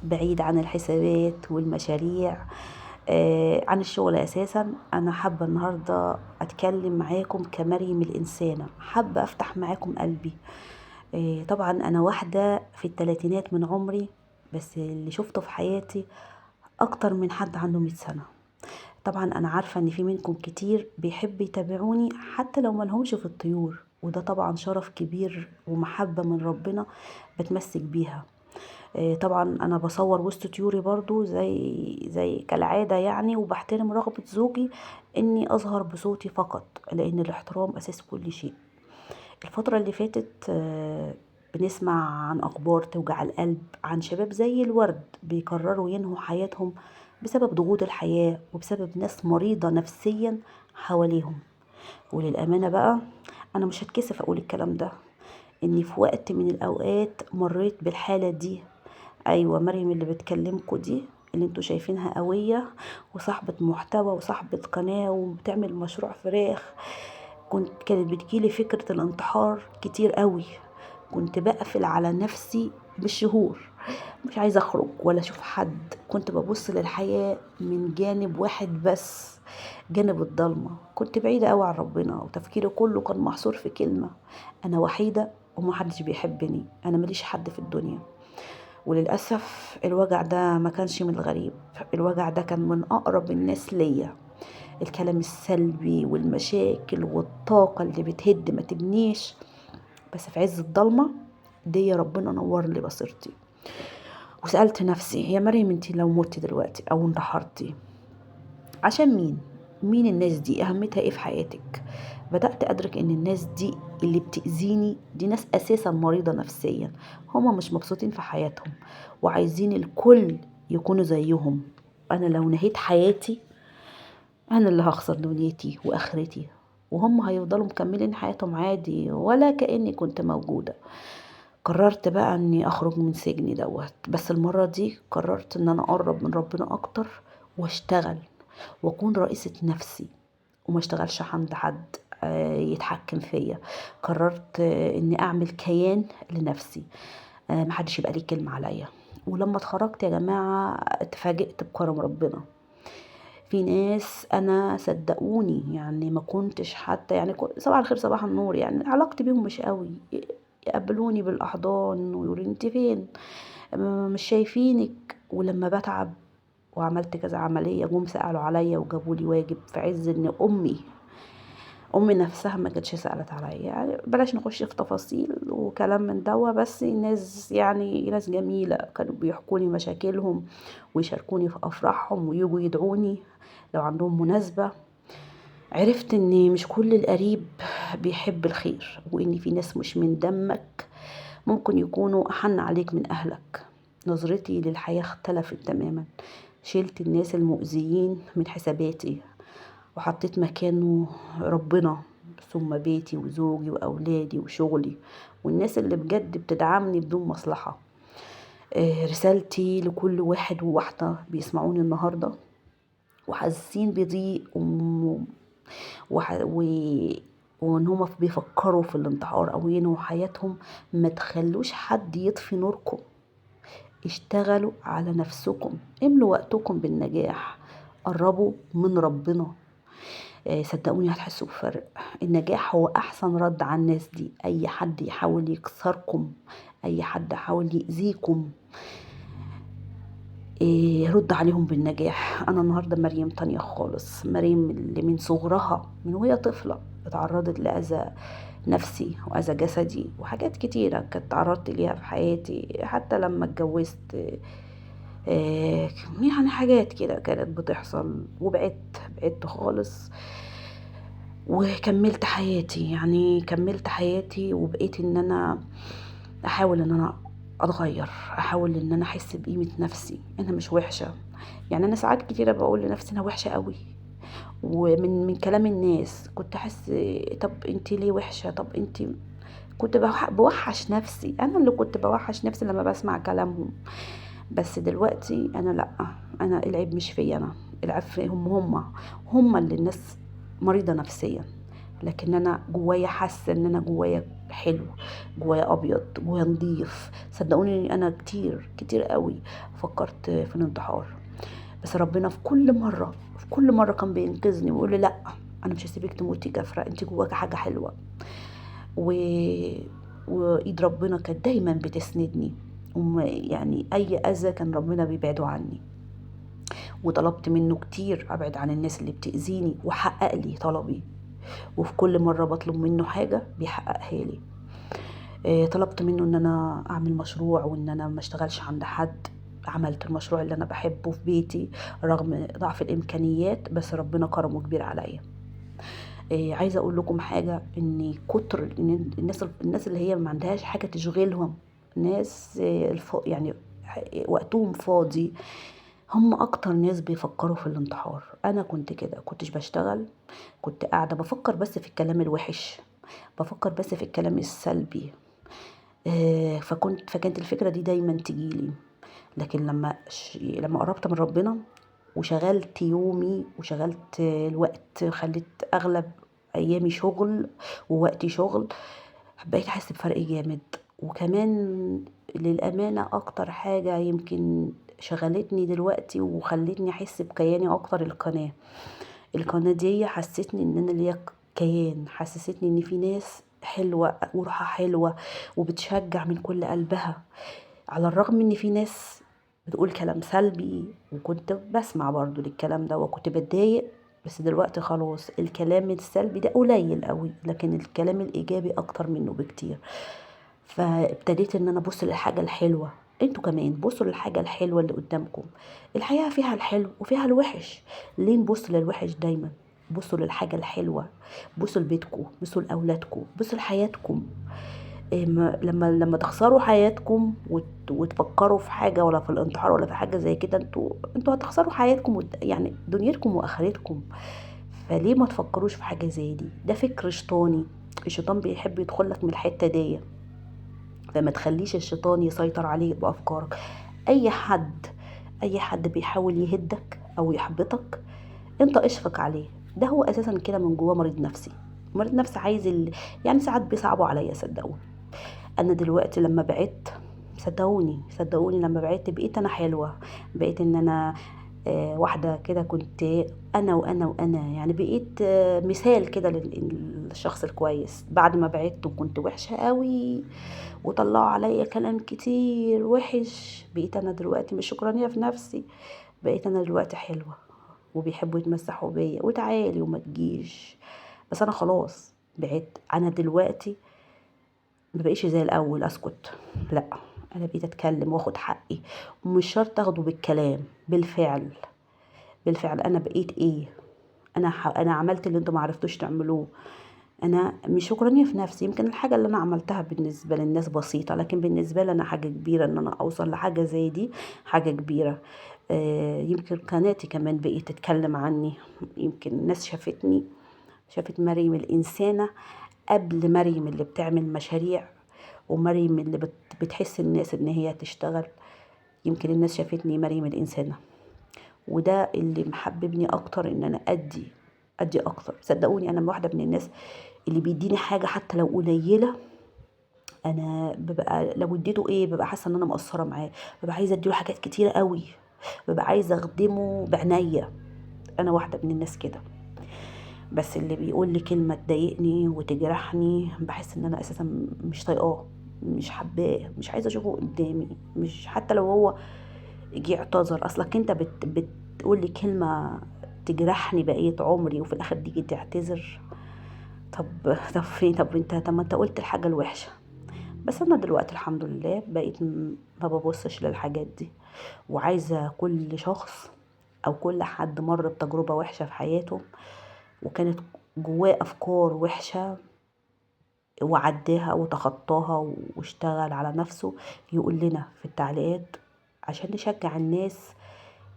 بعيد عن الحسابات والمشاريع، عن الشغل اساسا. انا حابة النهارده اتكلم معاكم كمريم الانسانة، حابة افتح معاكم قلبي. طبعا انا واحدة في الثلاثينات من عمري، بس اللي شفته في حياتي اكتر من حد عنده 100 سنة. طبعا انا عارفه ان في منكم كتير بيحب يتابعوني حتى لو ملهمش في الطيور، وده طبعا شرف كبير ومحبه من ربنا بتمسك بيها. طبعا انا بصور وسط طيوري برضو زي كالعادة يعني، وبحترم رغبة زوجي اني اظهر بصوتي فقط، لان الاحترام اساس كل شيء. الفترة اللي فاتت بنسمع عن اخبار توجع القلب عن شباب زي الورد بيقرروا ينهوا حياتهم بسبب ضغوط الحياة وبسبب ناس مريضه نفسيا حواليهم. وللامانة بقى انا مش هتكسف اقول الكلام ده، اني في وقت من الاوقات مريت بالحالة دي. ايوه، مريم اللي بتكلمكوا دي اللي انتوا شايفينها قوية وصاحبه محتوى وصاحبه قناة وبتعمل مشروع فراخ، كانت بتجيلي فكرة الانتحار كتير قوي. كنت بقفل على نفسي بالشهور، مش عايزه اخرج ولا اشوف حد. كنت ببص للحياة من جانب واحد بس، جانب الضلمة. كنت بعيدة قوي عن ربنا، وتفكيري كله كان محصور في كلمة: انا وحيده ومحدش بيحبني، انا ماليش حد في الدنيا. وللأسف الوجع ده ما كانش من الغريب، الوجع ده كان من أقرب الناس ليا. الكلام السلبي والمشاكل والطاقة اللي بتهد ما تبنيش. بس في عز الضلمة دي ربنا نور لي بصيرتي، وسألت نفسي: يا مريم انتي لو متي دلوقتي أو انتحرتي عشان مين؟ مين الناس دي؟ أهمتها ايه في حياتك؟ بدأت أدرك إن الناس دي اللي بتأذيني دي ناس أساسا مريضة نفسيا، هما مش مبسوطين في حياتهم وعايزين الكل يكونوا زيهم. أنا لو نهيت حياتي أنا اللي هخسر دنيتي وآخرتي، وهم هيفضلوا مكملين حياتهم عادي ولا كأني كنت موجودة. قررت بقى أني أخرج من سجني دوت، بس المرة دي قررت أن أنا أقرب من ربنا أكتر واشتغل وأكون رئيسة نفسي وما اشتغلش عند حد يتحكم فيا. قررت اني اعمل كيان لنفسي، محدش يبقى ليه كلمة عليا. ولما اتخرجت يا جماعة اتفاجئت بكرم ربنا. في ناس انا صدقوني يعني ما كنتش حتى يعني صباح الخير صباح النور، يعني علاقتي بيهم مش قوي، يقابلوني بالاحضان ويقولوا انت فين، مش شايفينك. ولما بتعب وعملت كذا عملية جم سألوا عليا وجابوا لي واجب، في عز ان امي نفسها ما كانتش سألت عليا. يعني بلاش نخش في تفاصيل وكلام من دوا، بس الناس يعني ناس جميلة، كانوا بيحكوا لي مشاكلهم ويشاركوني في افراحهم ويجوا يدعوني لو عندهم مناسبة. عرفت ان مش كل القريب بيحب الخير، وان في ناس مش من دمك ممكن يكونوا احن عليك من اهلك. نظرتي للحياة اختلفت تماما، شلت الناس المؤذيين من حساباتي وحطيت مكانه ربنا، ثم بيتي وزوجي وأولادي وشغلي والناس اللي بجد بتدعمني بدون مصلحة. رسالتي لكل واحد وواحدة بيسمعوني النهاردة وحاسين بضيق وإن هما بيفكروا في الانتحار أو ينهوا حياتهم، ما تخلوش حد يطفي نوركم. اشتغلوا على نفسكم، املوا وقتكم بالنجاح، قربوا من ربنا. صدقوني هتحسوا بفرق. النجاح هو احسن رد على الناس دي. اي حد يحاول يكسركم، اي حد يحاول يأذيكم، رد عليهم بالنجاح. انا النهارده مريم تانية خالص، مريم اللي من صغرها من وهي طفلة اتعرضت لأذى نفسي وأذى جسدي وحاجات كتيرة كانت تعرضت ليها في حياتي، حتى لما اتجوزت يعني حاجات كده كانت بتحصل، وبعدت بعدت خالص وكملت حياتي. يعني كملت حياتي وبقيت ان انا احاول ان انا اتغير، احاول ان انا احس بقيمة نفسي، انا مش وحشة. يعني انا ساعات كتيرة بقول لنفسي انا وحشة قوي، ومن كلام الناس كنت احس طب انتي ليه وحشة، طب انتي كنت بوحش نفسي، انا اللي كنت بوحش نفسي لما بسمع كلامهم. بس دلوقتي انا لا، انا العيب مش فيا، انا العيب فيهم هم اللي الناس مريضة نفسيا، لكن انا جوايا حاسة ان انا جوايا حلو، جوايا ابيض، جوايا نضيف. صدقوني انا كتير كتير قوي فكرت في الانتحار، بس ربنا في كل مرة كان بينقذني ويقول لي لا، انا مش هسيبك تموتي كافره، انت جواك حاجة حلوة. وايد ربنا كانت دايما بتسندني، يعني اي اذى كان ربنا بيبعده عني. وطلبت منه كتير ابعد عن الناس اللي بتأذيني، وحقق لي طلبي، وفي كل مرة بطلب منه حاجة بيحققها لي. طلبت منه ان انا اعمل مشروع وان انا ما اشتغلش عند حد، عملت المشروع اللي انا بحبه في بيتي رغم ضعف الامكانيات، بس ربنا كرمه كبير عليا. عايزه اقول لكم حاجة، ان كتر الناس اللي هي ما عندهاش حاجة تشغلهم، ناس يعني وقتهم فاضي، هم اكتر ناس بيفكروا في الانتحار. انا كنت كده، كنتش بشتغل، كنت قاعدة بفكر بس في الكلام الوحش، بفكر بس في الكلام السلبي، فكانت الفكرة دي دايما تجيلي. لكن لما قربت من ربنا وشغلت يومي وشغلت الوقت، خليت اغلب ايامي شغل ووقتي شغل، بقيت احس بفرق جامد. وكمان للامانة اكتر حاجة يمكن شغلتني دلوقتي وخلتني احس بكياني اكتر القناة. القناة دي حسستني ان انا ليا كيان، حسستني ان في ناس حلوة وروحها حلوة وبتشجع من كل قلبها، على الرغم ان في ناس بتقول كلام سلبي، وكنت بسمع برضو للكلام ده وكنت بتضايق، بس دلوقتي خلاص الكلام السلبي ده قليل قوي، لكن الكلام الايجابي اكتر منه بكتير. فابتديت ان انا ابص للحاجة الحلوة. انتوا كمان بصوا للحاجة الحلوة اللي قدامكم، الحياة فيها الحلو وفيها الوحش، ليه نبص للوحش دايما؟ بصوا للحاجة الحلوة، بصوا لبيتكم، بصوا لاولادكم، بصوا لحياتكم. لما تخسروا حياتكم وتفكروا في حاجة ولا في الانتحار ولا في حاجة زي كده، انتوا هتخسروا حياتكم يعني دنيتكم واخرتكم. فليه ما تفكروش في حاجة زي دي؟ ده فكر شيطاني، الشيطان بيحب يدخل لك من الحتة دي، فما تخليش الشيطان يسيطر عليك بافكارك. اي حد بيحاول يهدك او يحبطك، انت اشفق عليه، ده هو اساسا كده من جواه مريض نفسي، مريض نفسي عايز يعني ساعات بيصعبوا عليا صدقوني. انا دلوقتي لما بعدت، صدقوني لما بعدت بقيت انا حلوة، بقيت ان انا واحدة كده، كنت انا وانا وانا، يعني بقيت مثال كده للشخص الكويس. بعد ما بعدت وكنت وحشة قوي وطلعوا عليا كلام كتير وحش، بقيت انا دلوقتي مش شكرانيه في نفسي، بقيت انا دلوقتي حلوة وبيحبوا يتمسحوا بيا وتعالي وما تجيش. بس انا خلاص بعدت، انا دلوقتي ما بقيش زي الاول اسكت، لا انا بقيت اتكلم واخد حقي، ومش شرط اخده بالكلام، بالفعل. بالفعل انا بقيت ايه، انا عملت اللي انتوا ما عرفتوش تعملوه. انا مش شكرانيه في نفسي، يمكن الحاجة اللي انا عملتها بالنسبة للناس بسيطة، لكن بالنسبة لي انا حاجة كبيرة، ان انا اوصل لحاجة زي دي حاجة كبيرة. يمكن قناتي كمان بقيت تتكلم عني، يمكن الناس شافتني، شافت مريم الانسانة قبل مريم اللي بتعمل مشاريع، ومريم اللي بتحس الناس ان هي تشتغل. يمكن الناس شافتني مريم الانسانة، وده اللي محببني اكتر ان انا ادي اكتر. صدقوني انا واحدة من الناس اللي بيديني حاجة حتى لو قليله، انا ببقى لو اديته ايه ببقى حاسه ان انا مقصرة معاه، ببقى عايزه اديله حاجات كتيرة قوي، ببقى عايزه اخدمه بعناية. انا واحدة من الناس كده. بس اللي بيقول لي كلمة تضايقني وتجرحني بحس ان انا اساسا مش طايقاه، مش حباه، مش عايزه اشوفه قدامي، مش حتى لو هو جه اعتذر، اصلك انت بتقول لي كلمة تجرحني بقية عمري وفي الاخر تيجي تعتذر. طب فين؟ طب انت، طب ما انت قلت الحاجة الوحشة. بس انا دلوقتي الحمد لله بقيت ما ببصش للحاجات دي، وعايزه كل شخص او كل حد مر بتجربه وحشة في حياته وكانت جواه افكار وحشة وعداها وتخطاها واشتغل على نفسه، يقول لنا في التعليقات عشان نشجع الناس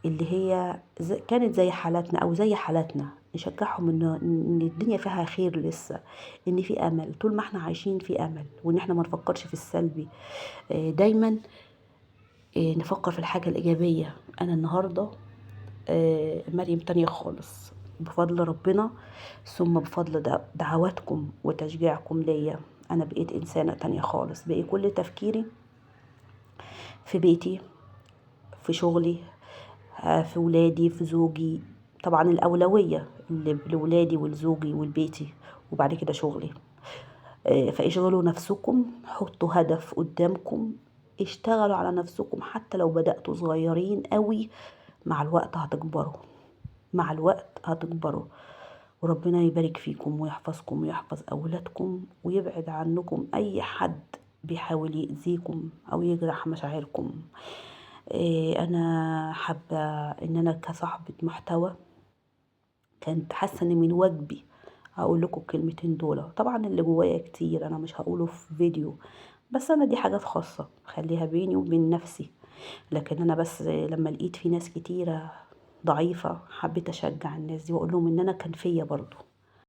اللي هي كانت زي حالتنا او زي حالتنا، نشجعهم ان الدنيا فيها خير لسه، ان في امل، طول ما احنا عايشين في امل، وان احنا ما نفكرش في السلبي، دايما نفكر في الحاجة الايجابية. انا النهارده مريم تانية خالص بفضل ربنا، ثم بفضل دعواتكم وتشجيعكم ليا. انا بقيت انسانة تانية خالص. بقي كل تفكيري في بيتي، في شغلي، في ولادي، في زوجي. طبعا الأولوية لولادي ولزوجي ولبيتي، وبعد كده شغلي. فاشغلوا نفسكم، حطوا هدف قدامكم، اشتغلوا على نفسكم حتى لو بدأتوا صغيرين قوي، مع الوقت هتكبروا، مع الوقت هتكبروا. وربنا يبارك فيكم ويحفظكم ويحفظ أولادكم ويبعد عنكم أي حد بيحاول يأذيكم أو يجرح مشاعركم. أنا حابة إن أنا كصاحبة محتوى كنت حاسة إن من واجبي أقول لكم الكلمتين دول. طبعا اللي جوايا كتير أنا مش هقوله في فيديو، بس أنا دي حاجات خاصة خليها بيني وبين نفسي، لكن أنا بس لما لقيت في ناس كتيرة ضعيفة حبيت أشجع الناس دي وأقول لهم إن أنا كان فيا برضو.